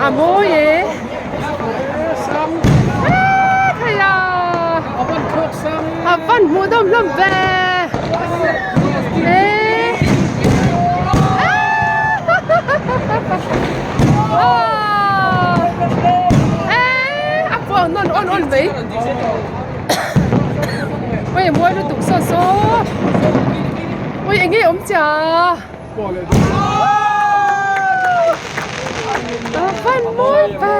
A mawi e thei a a van hmuh dawm hlawm ve e a puak nawn awn awn mai ui a mawi lutuk saw saw ui eng nge awm chia. A van mawi ve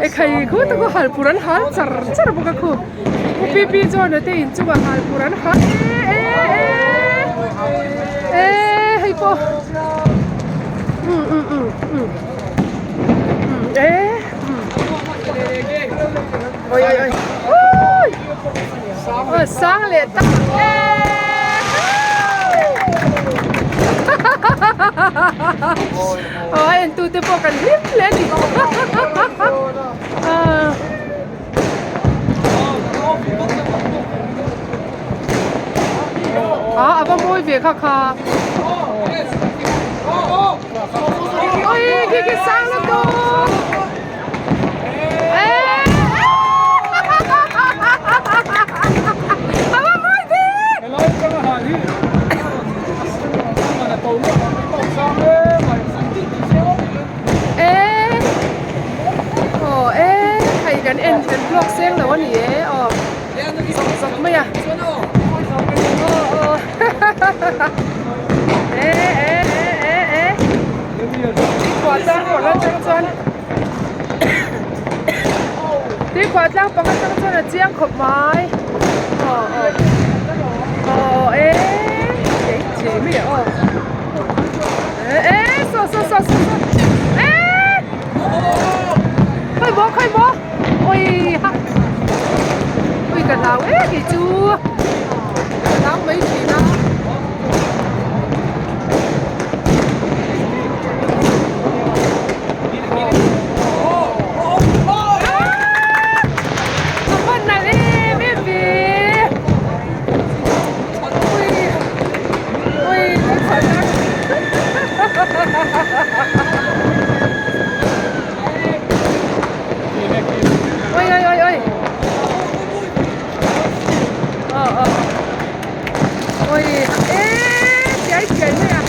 e khai khu tak a hal pur an hal char char bawk a khu pu pi pi chuan a te inchungah hal pur an hal e e e e hei pawh um um um um um e um oi oi oi Aw sang leh tak e aw a en tu te pawh kan hlim hle a ni ah a va mawi ve kha kha oi khi khi sang lutuk. Kan en kan vlog seng lo a ni e aw zawk zawk mai a aw aw e e e e e khuah tlang pawh atang chuan. Tuikhuah tlang pakhat atang chuan a chiang khawp mai aw aw aw e chei chei mai a aw e e saw saw saw saw saw e khawi maw khawi maw ui ha ui ka hlau e kei chu ka hlau mai thin a. Ôi ôi ôi ôi. Ờ ờ. Ôi ê chạy chạy mai à.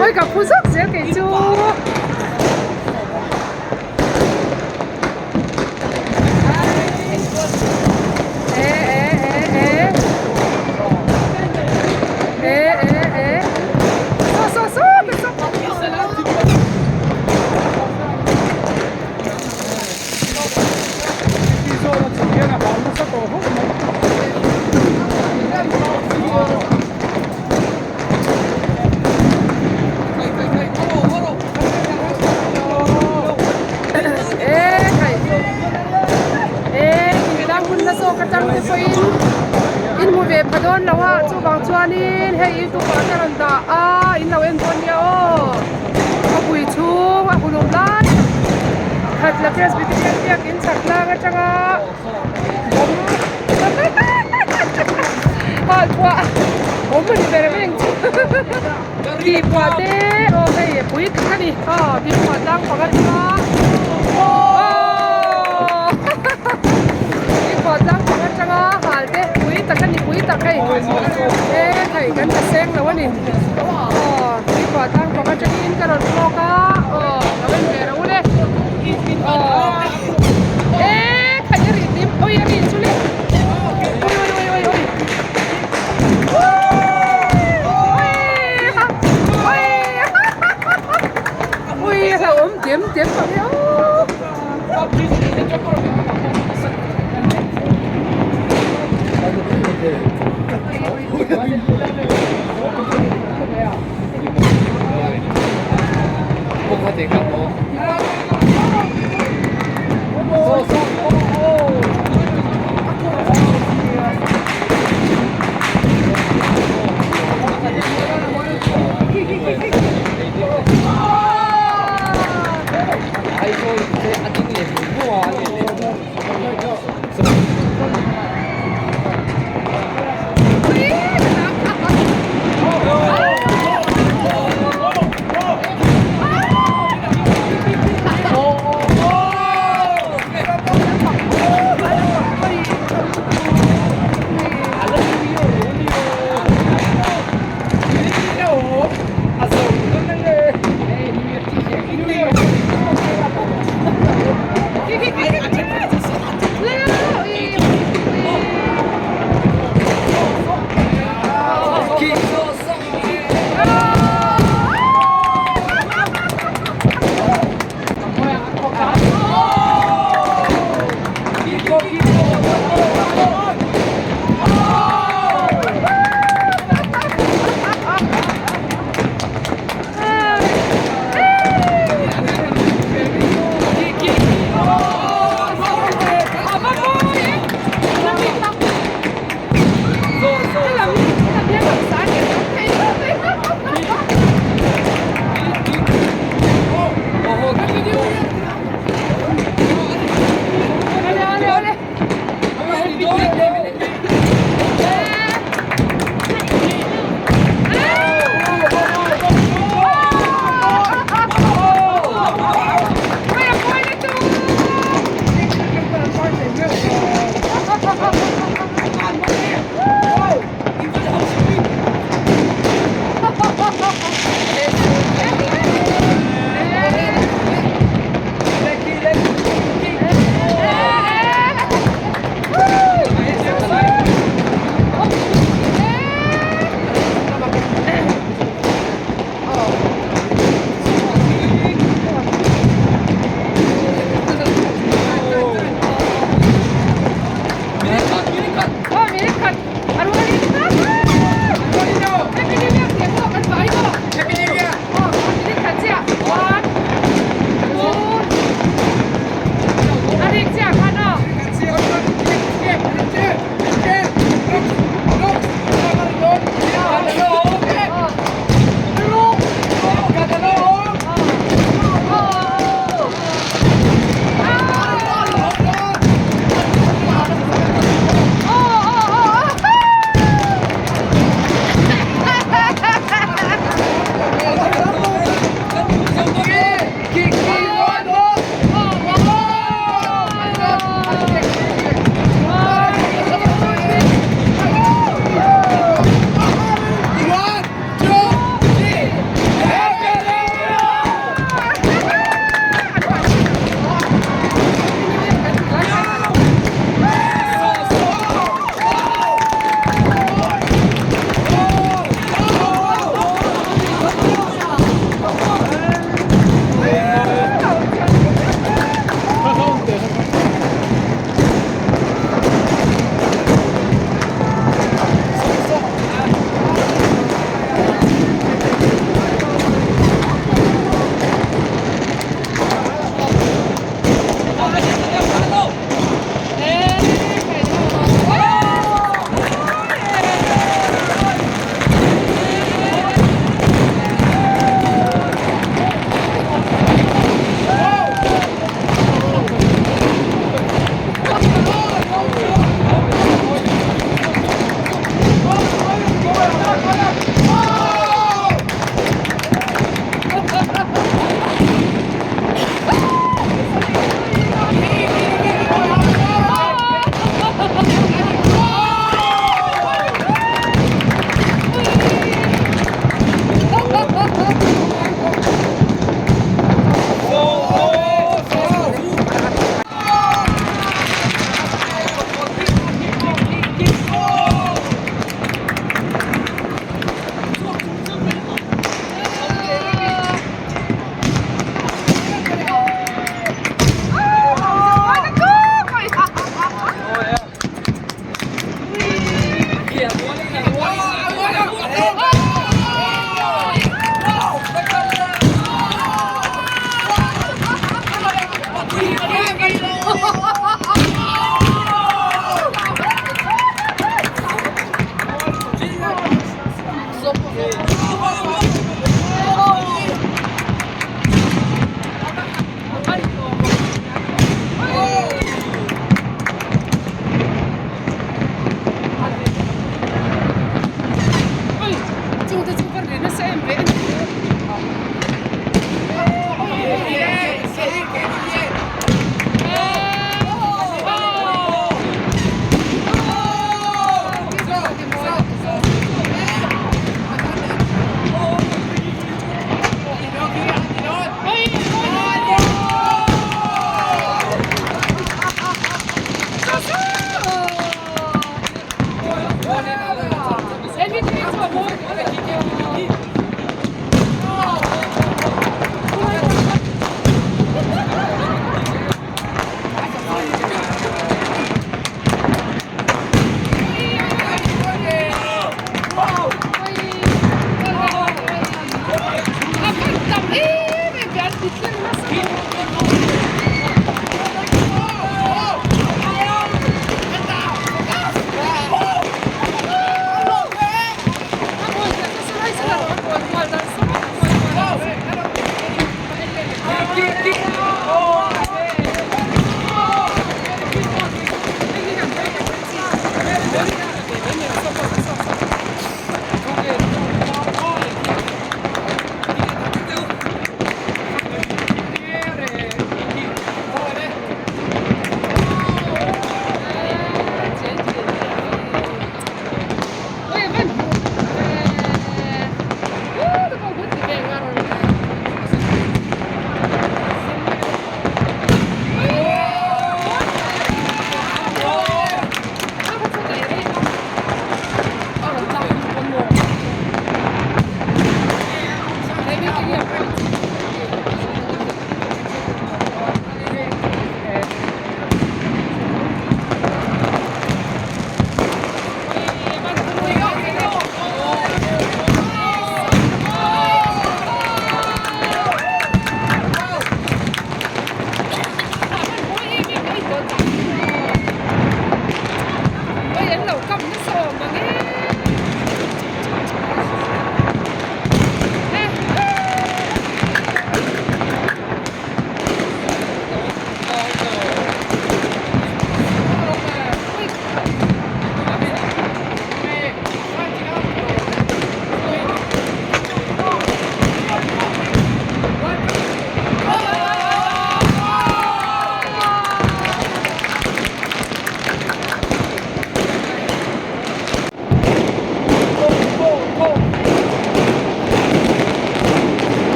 Ôi ka phu zawk zel kei chu. In hmu ve pha dawn lo a chuvang chuanin hei youtube ah te rawn dah a in lo en dawn nia aw khawpui chhung a hulum lai khat la presbyterian biakin chhak tlang atanga Hal phuah awm a ni ber mai ang chu tih phuah te aw hei a pui tak a ni aw tih phuah tlang pakhat chu a aw tih phuah tlang pakhat atanga hal te pui tak a ni pui tak hei e hei kan la seng lo a ni aw tih phuah tlang pakhat atangin ka rawn vlog a aw lo en ve rawh u le aw.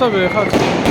nasa ve kha chu.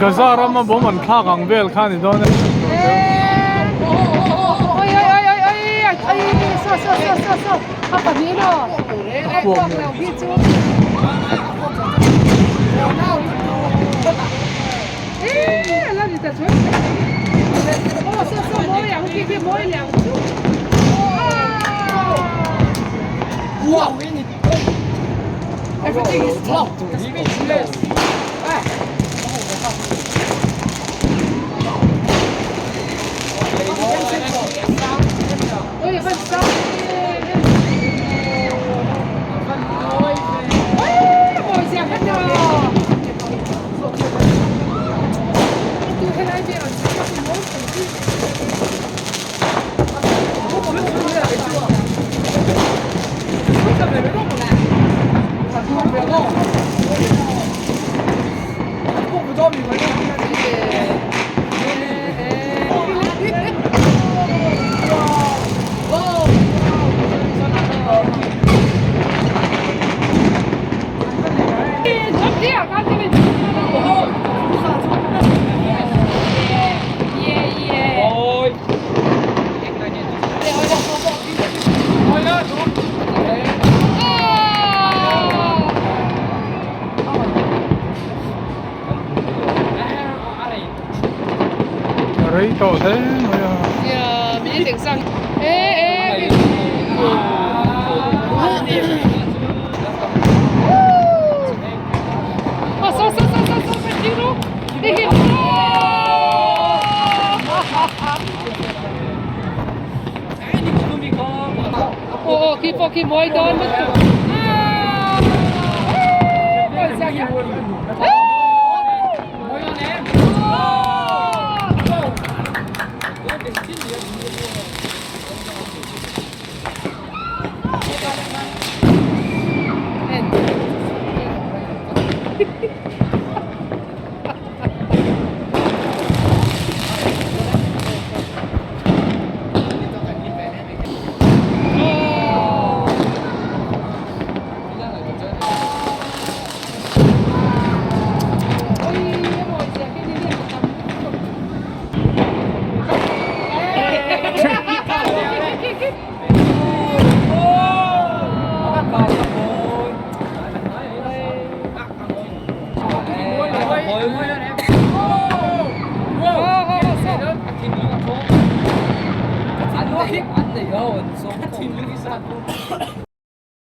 Gaza rama bawm an thlak ang vel kha a ni dawn e. Rei tawh hle mai a. Nia minute engzang e e Aw saw saw saw saw saw saw ding rawh ding hi Aw aw khi pawh khi mawi dawn lutuk